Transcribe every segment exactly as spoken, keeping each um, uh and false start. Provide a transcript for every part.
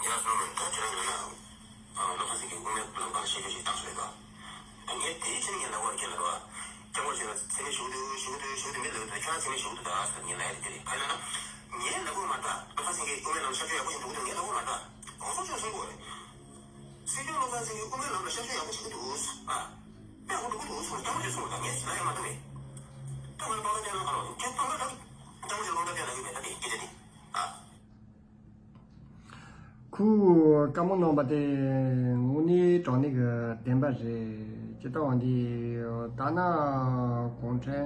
ཡ་སོང་མེད། ད་ཁྱེད་རང་ལ་ན་བློ་ཁ་ཟིག་གི་དབུ་མའི་ལམ་ཁ་ལ་བཤད་རྒྱུ་ཞིག་བཏང་སོང་མེད་པ། ད་ངས་དེའི་ཕྱིར་ངས་ལབ་པར་ཁྱེད་ལ་རོ། སྐྱབས་མགོན་ཆེན་པོ་མཚན་སྨད་ཞུ་གི་འདུག་ཞུ་གི་འདུག་ཞུ་གི་འདུག་མི་ལབ་འདུག་ཁྱེད་རང་མཚན་སྨད་ཞུ་གི་འདུག་ད་ཟེར་ངས་ལབ་ཡ་དེ་རེད། ག་ཡིན་ན་ངས་ལབ་དགོས་མ་ད་བློ་ཁ་ཟིག་གི་དབུ་མའི་ལམ་ལ་ཤར་བསྐྱོད་ཡག་པོ་ཞིག་འགྲོ་གི་འདུག་ངས་ལབ་དགོས་མ་ད་གོང་ས་མཆོག་གསུང་གི་ཡོད་རེད། སྲིད་སྐྱོང་བློ་བཟང་སེང་གེ་དབུ་མའི་ལམ་ལ་ཤར་བསྐྱོད་ཡག་པོ་བྱེད་ཀྱི་འདུག་ཨ། དཔེ་ཧུར་ཐག་གི་འདུག་གསུངས། སྐྱབས་མགོན་ཆེན་སྐུ་གསུངས་པ་དང་ངས་ཟེར་ན་ཡང་མ་གཏོགས་མེད། ད་ང་ལ་དཔང་རྟགས་སྟོན་ན་ཁ་ལོ་ཁྱེད་དཔང་རྟགས་སྐྱབས་མགོན་ཆེན་སྐུ་གསུངས་པ་དང་ལབ་ཡོད་མེད། ད་དེ་སྐད་ཆ་དེ། ཨ། ཁོས་བཀའ་མོལ་གནང་བ་དེ་དངོས་གནས་དྲང་གནས་ཀྱི་བདེན་པ་རེད། ཇི་ལྟ་བ་འདི་ད་ནང་གུང་ཁྲན་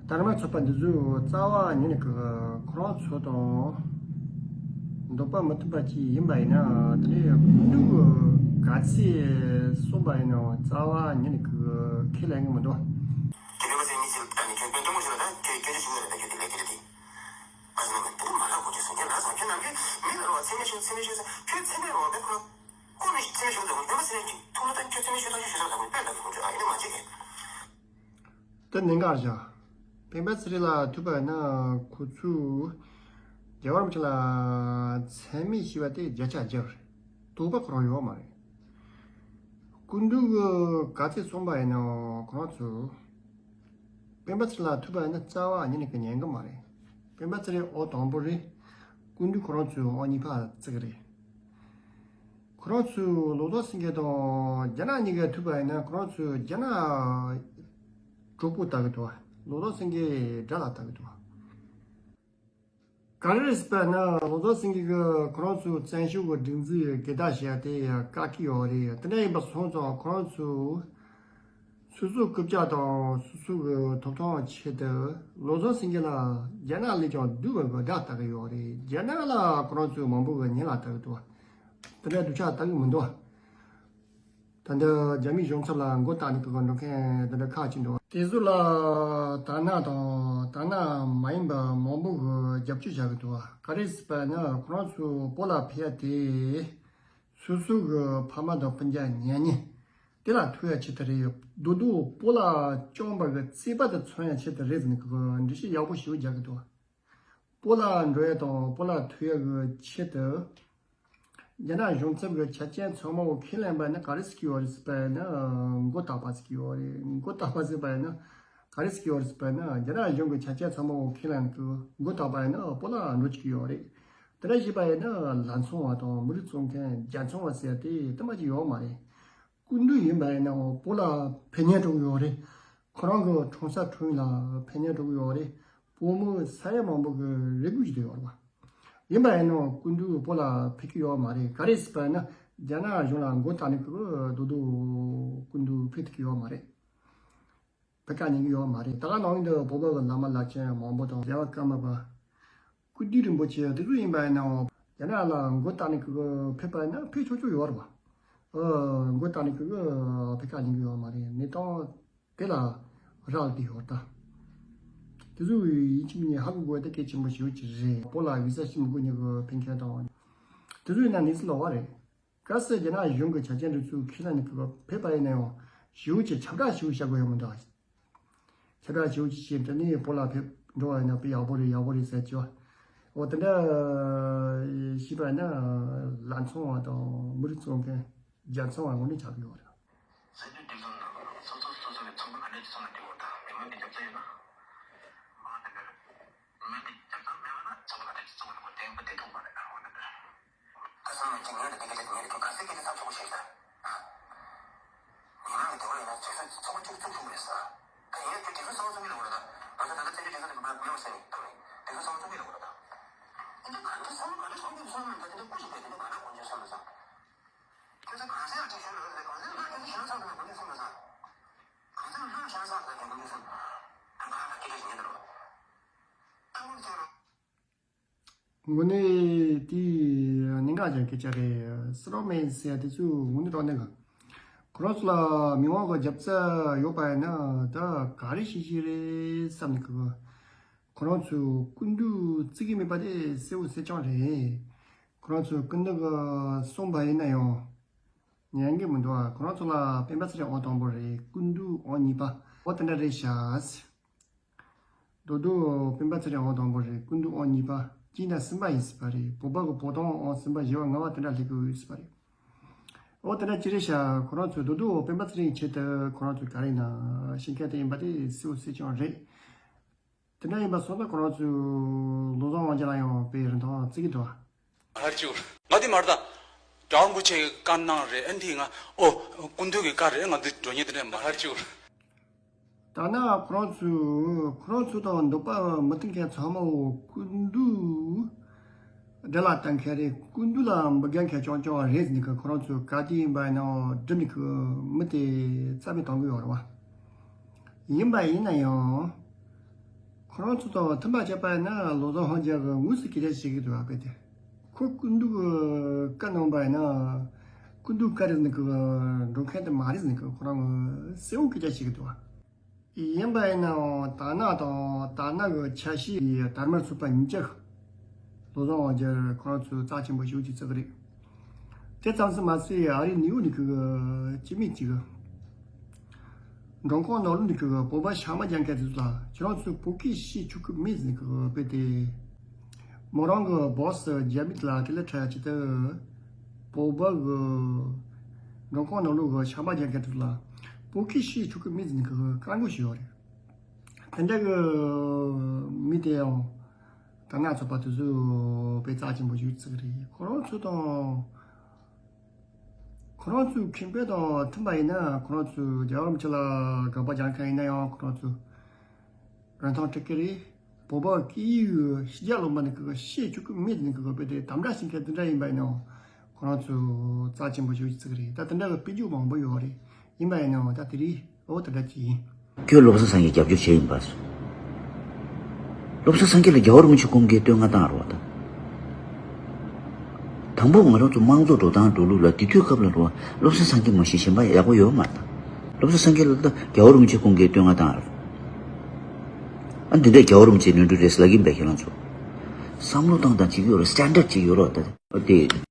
དར་མ་ཚོགས་པ་འདི་ཚོས་རྩ་བ་ཉིད་ནས་ཀྱི་ཁོ་རང་ཚོ་དང་འདོད་པ་མི་མཐུན་པ་ཅིག་ཡིན་པ་ཡིན་ན། དེ་ནས་སྐུ་མདུན་གྱིས་ག་ཚོད་གསུངས་པ་ཡིན་ནའང་རྩ་བ་ཉིད་ནས་ཀྱི་ཁས་ལེན་གྱི་མི་འདུག་དེ་ནས་ཁོ་ཚོས་མི་ཚེ་ལྟ་ནས་ཁྱོད་དཔོན་སྤྲང་པོ་ཞིག་ལ་ད་ཁྱོད་སྐད་ཆ་ཞུ་ཡ་རེད། ད་ཁྱོད་དེ་ལས་སྐད་ཆ་དེ། ཨ་ཟེར་ན་ངས་དེ་མ་ལབ་དགོས་ཀྱི་ཟེར། ངས་ལབ་སོང་། ཁྱོད་ནམ་རྒྱུན་མི་ལ་རོགས་མཚན་སྨད་ཞུ་མཚན་སྨད་ཞུ་ཟེར། ཁྱོད་མཚན་སྨད་རོགས་དེ་ཁོ་ཁོ་ནི་མཚན་སྨད་ཞུ་དགོས། ཡང་མཚན་སྨད་ཀྱི་ཐུགས་ལ་ད་ཁྱོད་མཚན་སྨད་ཞུ་ཐག་ཆོད་ཞུ་ས་དགོས། དཔེ་ལྟ་གི་ཁོང་ཚོས་ཨ་ཡིན་ན་མ་བྱེད་གི། དེ་ནི་འགག་བཞག་སྤེན་པ་ཚེ་རིང་ལགས་ཐུག་པ་ཡིན་ན་ཁོ་ཚོས་རྒྱལ་བ་རིན་པོ་ཆེ་ལ་མཚན་སྨད་ཞུས་པ་དེ་བརྒྱ་ཆ་བརྒྱ་རེད། དོགས་པ་ཁོ་རང་ཡོད་མ་རེད། སྐུ་མདུན་གྱིས་ག་ཚོད་གསུངས་པ་ཡིན་ནའང་ཁོ་རང་ཚོས་སྤེན་པ་ཚེ་རིང་ལགས་ཐུག་པ་ཡིན་ན་རྩ་བ་ཉིད་ནས་ཀྱི་ཉན་གི་མ་རེད། སྤེན་པ་ཚེ་རིང་འོག་དང་པོ་རེད། སྐུ་མདུན་ཁོ་རང་ཚོས་འོག་གཉིས་པ་བརྩི་གི་རེད། ཁོ་རང་ཚོས་བློ་བཟང་སེང་གེ་དང་རྒྱ་ནག་གཉིས་ཀ་ཐུག་པ་ཡིན་ན་ཁོ་རང་ཚོས་རྒྱ་ནག་གྲོགས་པོ་ལྟ་གི་འདུག་བློ་བཟང་སེང་གེ་དགྲ་ལ་ལྟ་གི་འདུག་ག་རེ་རེད་ཟེར་བ་ན་བློ་བཟང་སེང་གེ་གིས་ཁོ་རང་ཚོའི་བཙན་བྱོལ་གྱི་སྒྲིག་འཛུགས་སྒེར་བདག་བྱས་ཏེ་བཀག་གི་ཡོད་རེད། དེ་འདྲ་ཡིན་པ་སོང་ཙང་ཁོ་རང་ཚོས་སོ་སོའི་རྐུབ་བཀྱག་དང་སོ་སོའི་ཐོབ་ཐང་ཆེད་དུ་བློ་བཟང་སེང་གེ་ལ་རྒྱ་ནག་ལས་ཀྱང་སྡུག་པའི་དགྲ་ལྟ་གི་ཡོད་རེད། རྒྱ་ནག་ལ་ཁོ་རང་ཚོས་མང་པོ་གི་ཉེས་ལ་ལྟ་གི་འདུག་དེ་འདྲ་སྡུག་ཆག་ལྟ་གི་མི་འདུག་ད་ལྟ་རྒྱ་མིའི་གཞུང་ཚབ་ལ་མགོ་བཏགས་ནས་ཀྱི་འགྲོ་མཁན་དེ་འདྲ་ཁག་ཅིག་འདུག་དེ་ཚོ་ལ་དར་ནག་དང་དར་ནག་མ་ཡིན་པ་མང་པོ་གིས་རྒྱབ་སྐྱོར་བྱ་གི་འདུག་ག་རེ་ཟེར་བ་ན་ཁོ་རང་ཚོ་བོད་ལ་ཕེབས་ཏེ་སོ་སོ་གི་ཕ་མ་དང་སྤུན་ཀྱག་གཉེན་ཉེ་དེ་ལ་ཐུག་ཡ་ཆེད་དུ་རེད། རྡོག་རྡོག་བོད་ལ་བཅངས་པ་གི་རྩིས་པ་དེ་མཚོན་ཡ་ཆེད་དུ་རེད་ཟེར་ནས་ཀྱི་འགྲེལ་བཤད་ཡག་པོ་ཞིག་རྒྱག་གི་འདུག་བོད་ལ་འགྲོ་ཡ་དང་བོད་ལ་ཐུག་ཡ་གི་ཆེད་དུ། རྒྱ་ནག་གཞུང་ཚབ་ཀྱི་ཆ་རྐྱེན་ཚང་མ་འོ་ཁས་ལེན་པ་ནི་ག་རེ་ཟེར་གྱི་ཡོད་རེད་ཟེར་བ་ཡིན་ན་མགོ་བཏགས་པ་ཟེར་གྱི་ཡོད་རེད། མགོ་བཏགས་པ་ཟེར་བ་ཡིན་ན་ག་རེ་ཟེར་གྱི་ཡོད་རེད་ཟེར་བ་ཡིན་ན་རྒྱ་ནག་གཞུང་གི་ཆ་རྐྱེན་ཚང་མ་འོ་ཁས་ལེན་གྱི་མགོ་བཏགས་པ་ཡིན་ན་བོད་ལ་འགྲོ་བཅུག་གི་ཡོད་རེད། དེ་འདྲ་བྱས་པ་ཡིན་ན་ལམ་སང་བ་དང་མི་རིགས་གཙོ་མཁན་རྒྱལ་མཚན་བ་ཟེར་དེ་དེ་མ་ཅིག་ཡོད་མ་རེད། སྐུ་མདུན་ཡིན་པ་ཡིན་ནའང་བོད་ལ་ཕེབས་མཁན་འགྲོ་གི་ཡོད་རེད། ཁོ་རང་གི་འཁྲུངས་ས་འཁྲུངས་ཡུལ་ལ་ཕེབས་མཁན་འགྲོ་གི་ཡོད་རེད། བོད་མི་ས་ཡ་མང་པོ་གི་རེ་སྐུལ་ཞིག་ཡོད་རེད་བ། ཡིན་པ་ཡིན་ནའང་སྐུ་མདུན་བོད་ལ་ཕེབས་ཀྱི་ཡོད་མ་རེད། ག་རེ་ཟེར་བ་ཡིན་ན་རྒྱ་ནག་གཞུང་ལ་མགོ་བཏགས་ནས་ཀྱི་རྡོག་རྡོག་སྐུ་མདུན་ཕེབས་ཐུབ་ཀྱི་ཡོད་མ་རེད། ཕེབས་ཀ་ཉན་གྱི་ཡོད་མ་རེད། ད་ག་ནང་བཞིན་དུ་བོད་པ་གི་བླ་མ་བླ་ཆེན་མང་པོ་དང་རྒྱལ་བ་ཀརྨ་པ། སྐུ་བདུད་རིན་པོ་ཆེ་དེ་ཚོ་ཡིན་པ་ཡིན་ནའང་རྒྱ་ནག་ལ་མགོ་བཏགས་ནས་ཀྱི་ཕེབས་པ་ཡིན་ན་ཕེབས་ཆོག་ཆོག་ཡོད་རེད་བ། ཨ། མགོ་བཏགས་ནས་ཀྱི་ཕེབས་ཀ་ཉན་གྱི་ཡོད་མ་རེད། གནས་སྟངས་དེ་ལ་རག་ལས་ཡོད་ད། དེ་ཚོ་ཡིན་གཅིག་མིན་གཉིས་ཧ་གོ་དགོས་ད་གལ་ཆེན་པོ་ཞེ་པོ་ཅིག་རེད། བོད་ལ་བི་ཟ་ཞིག་མི་དགོས་ཉེ་གི་ཕེབས་མཁན་དང་། དེ་ཚོ་ཡིན་ན་གནས་ཚུལ་ལོགས་པ་རེད། གལ་སྲིད་རྒྱ་ནག་གཞུང་གི་ཆ་རྐྱེན་དེ་ཚོ་ཁས་ལེན་ནས་ཕེབས་པ་ཡིན་ན་ཡང་ཞེ་པོ་ཅིག་ཁྱབ་བསྒྲགས་ཞེ་པོ་བྱ་དགོས་ཡོད་མི་འདུག་ཁྱབ་བསྒྲགས་ཞེ་པོ་ཅིག་བྱས་དེ་ནས་བོད་ལ་ཕེབས་འགྲོ་བ་ཡིན་ན་དཔེ་ཡག་པོ་རེད་ཡག་པོ་རེད་ཟེར་གྱི། འོ་དེ་འདྲ་བྱས་པ་ཡིན་ན་ལམ་སང་བ་དང་མི་རིགས་གཙོ་མཁན་རྒྱལ་མཚན་བ་དངོས་གནས་ཆགས་ཀྱི་ཡོད་རེད། སྲིད་ཇུས་སྒྲིག་སྲོལ་ནང་སོ་སོ་སོ་སོ་གི་ཚོགས་པ་ག་འདྲ་ཞིག་ཚོགས་ན་འགྲིག་གོ་ད་མི་མང་གི་རྒྱབ་རྩ་ཡོད་ན། འོ་དེ་འདྲ་རེད། མི་འདི་རྒྱབ་རྩ་མེད་པ་ན་ཚོགས་པ་ག་འདྲ་ཞིག་ཚོགས་དགོས་དེ་མི་དེ་ཐུག་པ་རེད། འོ་དེ་འདྲ་རེད། ཁ་སང་ངས་ངས་འདི་སྐད་ཆ་ངས་འདི་ག་ཚོད་སྐད་ཆ་ཚགས་ཚུད་པོ་བཤད་ཤག་ད། ཉི་མ་གི་དེ་བ་ཡིན་ན་བྱེད་སོང་ཚོགས་པ་བཅུ་བཅུ་བཅུ་རེད་ཟེར། ད་ཡིན་ན་དེ་དེ་ཚོ་གསང་བ་ཚོགས་མི་ལ་འོ་རེད་ད། ང་ཚོ་ད་ལྟ་བཙན་བྱོལ་སྒྲིག་འཛུགས་དེ་མ་མེད་པ་བཟོས་ནས་བཏང་ནས་དེ་ཚོ་གསང་བ་ཚོགས་མི་ལ་འོ་རེད་ད། འདི་ག་འདྲ་གསང་བ་ག་འདྲ་ཚོགས་མི་གསང་མི་ད་དེ་འདྲ་སྐུ་ཞིག་དེ་དེ་འདྲ་ག་འདྲ་གོ་རྒྱུ་གསང་མི་གསང་། ཁྱོད་ཚོ་གང་ཟག་ལ་དེ་ཞུ་ལ་རེད། གང་ཟག་ལ་དེ་ཞུ་ལ་ཚང་མ་གོ་རྒྱུ་གསང་མི་གསང་། གང་ཟག་ལ་ཞུ་ལ་ཚང་མ་གོ་རྒྱུ་གསང་། ད་ག་ག་སྐད་ཆ་ཞིག་ཉན་ད་རོ། ད་ངོ་ཚོ་རོ། དངོས་གནས་དེ་གནད་འགག་ཅན་སྐད་ཆ་རེད། སི་རོ་མེན་ཟེར་ཡ་དེ་ཚོ་དངོས་གནས་དྲང་གནས་གི་ཁོ་རང་ཚོ་ལ་མི་མང་གི་རྒྱབ་རྩ་ཡོད་པ་ཡིན་ན་ད་ག་རེ་བྱེད་ཀྱི་རེད་བསམ་ནས་གི། ཁོ་རང་ཚོས་སྐུ་མདུན་བརྩི་གི་མེད་པ་དེ་གསལ་པོ་གསལ་རྐྱང་རེད། ཁོ་རང་ཚོས་སྐུ་མདུན་གི་གསུངས་པ་ཡིན་ན་ཡང་ཉན་གི་མི་འདུག་ཁོ་རང་ཚོ་ལ་སྤེན་པ་ཚེ་རིང་ཨང་དང་པོ་རེད། སྐུ་མདུན་ཨང་གཉིས་པ། འོ་དེ་འདྲ་རེད་ཤག་རྡོག་རྡོག་སྤེན་པ་ཚེ་རིང་ཨང་དང་པོ་རེད། སྐུ་མདུན་ཨང་གཉིས་པ། གཅིག་དང་གསུམ་པ་ཡིན་སྲིད་པ་རེད། བོད་པ་གི་བོད་དོན་ཨང་གསུམ་པ་བཞི་པ་ལྔ་པ་དེ་འདྲ་སླེབས་ཀྱི་ཡོད་སྲིད་པ་རེད། འོ་དེ་འདྲ་ཅི་རེད་ཤག་ཁོ་རང་ཚོས་རྡོག་རྡོག་སྤེན་པ་ཚེ་རིང་ཆེད་དུ་ཁོ་རང་ཚོས་ག་རེ་ཡིན་ན་ཤེས་མཁན་དེ་ཡིན་པ་དེ་གསལ་པོ་གསལ་རྐྱང་རེད། དེ་འདྲ་ཡིན་པ་སོང་ཙང་ཁོ་རང་ཚོས་བློ་བཟང་དབང་རྒྱལ་ལ་ཡང་དཔེ་རིན་ཐང་བརྩི་གི་འདུག་ཧར་ཅིག་ང་དེ་མར་ད་རྒྱལ་བ་རིན་པོ་ཆེ་བཀའ་གནང་རེད། ཨ་འདི་ང་ཨོ་སྐུ་མདུན་གྱི་བཀའ་རེད། ང་འདི་འགྲོ་ཉེན་དེ་འདྲ་མ་ཧར་ཅིག་ད་ན་ཁོ་རང་ཚོས་ཁོ་རང་ཚོ་དང་འདོད་པ་མི་མཐུན་མཁན་ཚང་མ་འོ་སྐུ་མདུན་དགྲ་ལ་བཏང་མཁན་རེད། སྐུ་མདུན་ལ་མི་དགའ་མཁན་རྐྱང་རྐྱང་རེད་ཟེར་ནས་ཁོ་རང་ཚོས་ག་དུས་ཡིན་པ་ཡིན་ནའང་སྒྲུབ་ནས་མི་དེ་རྩ་མེད་གཏོང་གི་ཡོད་རེད་བ། ཡིན་པ་ཡིན་ན་ཡང་། ཁོ་རང་ཚོ་དང་མཐུན་པ་བྱས་པ་ཡིན་ན་བློ་བཟང་དབང་རྒྱལ་གྱིས་དངོས་སུ་སྐད་ཆ་བཤད་ཀྱི་འདུག་བ། གལ་ཏེ་ཁོ་སྐུ་མདུན་གྱི་བཀའ་གནང་པ་ཡིན་ན། སྐུ་མདུན་བཀའ་རེད་ཟེར་ནས་འགྲོ་མཁན་དེ་མ་རེད་ཟེར་ནས་ཁོ་རང་གིས་གསལ་པོ་སྐད་ཆ་བཤད་ཀྱི་འདུག་བ། ཡིན་པ་ཡིན་ནའང་དར་ནག་དང་དར་ནག་གི་ཆ་ཤས་དར་དམར་ཚོགས་པ་གཉིས་ཀ་བློ་བཟང་དབང་རྒྱལ་ཁོ་རང་ཚོས་རྩ་ཆེན་པོ་ཞེ་པོ་ཅིག་བརྩི་གི་རེད། དེ་ཙམ་ཟིག་མ་ཟད་ཨ་རིའི་ནིའུ་ཡོག་ནས་ཁོ་གི་སྤྱི་མི་གཅིག་གིས་མགྲོན་ཁང་ནང་ལོགས་ནས་ཁོ་གི་བོད་པ་ཤག་མ་རྒྱག་མཁན་དེ་ཚོ་ལ་ཁྱེད་རང་ཚོས་བོད་སྐད་བཤད་ཆོག་གི་མེད་ཟེར་ནས་ཁོ་གི་དཔེ་དེ། མོ་རང་གི་སྦོ་སི་རྒྱ་མི་དེ་ལ་དེ་ལས་ཁྲ་ཡ་ཆེད་དུ་བོད་པ་གི་མགྲོན་ཁང་ནང་ལོགས་གི་ཤག་མ་རྒྱག་མཁན་དེ་ཚོ་ལ་བོད་སྐད་བཤད་ཆོག་གི་མེད་ཟེར་ནས་ཁོ་གི་བཀག་འགོག་བྱས་ཡོད་རེད། དེ་འདྲ་གི་མི་དེ་ཡང་དར་ནག་ཚོགས་པ་དེ་ཚོས་དཔེ་རྩ་ཆེན་པོ་ཞེ་པོ་བརྩི་གི་རེད། ཁོ་རང་ཚོ་དང་ཁོ་རང་ཚོའི་ཁེ་ཕན་དང་མཐུན་པ་ཡིན་ན་ཁོ་རང་ཚོས་རྒྱལ་བ་རིན་པོ་ཆེ་ལ་དགག་པ་རྒྱག་མཁན་ཡིན་ན་ཡང་ཁོ་རང་ཚོས་རིན་ཐང་སྤྲད་ཀྱི་རེད། བོད་པ་སྐད་ཡིག་ཕྱི་རྒྱལ་ལོག་མ་ནི་གི་བཤད་ཆོག་གི་མེད་ནི་གི་དཔེ་དེ་དམ་དྲག་བྱེད་མཁན་དེ་འདྲ་ཡིན་པ་ཡིན་ནའང་ཁོ་རང་ཚོས་རྩ་ཆེན་པོ་ཞེ་པོ་ཅིག་བརྩི་གི་རེད། ད་དེ་འདྲ་གི་དཔེ་འཇོག་མང་པོ་ཡོད་རེད། ཡིན་པ་ཡིན་ནའང་ད་དེ་རིང་འོ་དེ་འདྲ་ཅིག་ཡིན། ཁྱོད་བློ་བཟང་སངས་རྒྱས་རྒྱབ་སྐྱོར་བྱས་ཡིན་པ། བློ་བཟང་སངས་རྒྱས་ལ་རྒྱལ་བ་རིན་པོ་ཆེ་སྐུ་མགྲོན་བསྟོད་བསྔགས་བཏང་རོགས་དང་། དང་པོ་ང་རང་ཚོ་དམངས་གཙོ་འགྲོ་སྟངས་འགྲོ་ལུགས་ལ་དེ་དུས་སྐབས་ལ་རོ། བློ་བཟང་སངས་རྒྱས་མ་གཞི་གཞན་པ་ཡག་པོ་ཡོད་མ་རེད་ད། བློ་བཟང་སངས་རྒྱས་ལ་ད་རྒྱལ་བ་རིན་པོ་ཆེ་སྐུ་མགྲོན་བསྟོད་བསྔགས་བཏང་རོགས། ཨ་འདི་འདྲས་རྒྱལ་བ་རིན་པོ་ཆེ་ནོར་འཁྲུལ་རེད་ལབ་ཀྱིན་པས་ཁྱེད་རང་ཚོ། བསམ་བློ་བཏང་དང་ཅིག་ཡོད་རོགས། སི་ཊན་ཌར་ཌ་ཅིག་ཡོད་རོགས་ད། ཨ་དེ།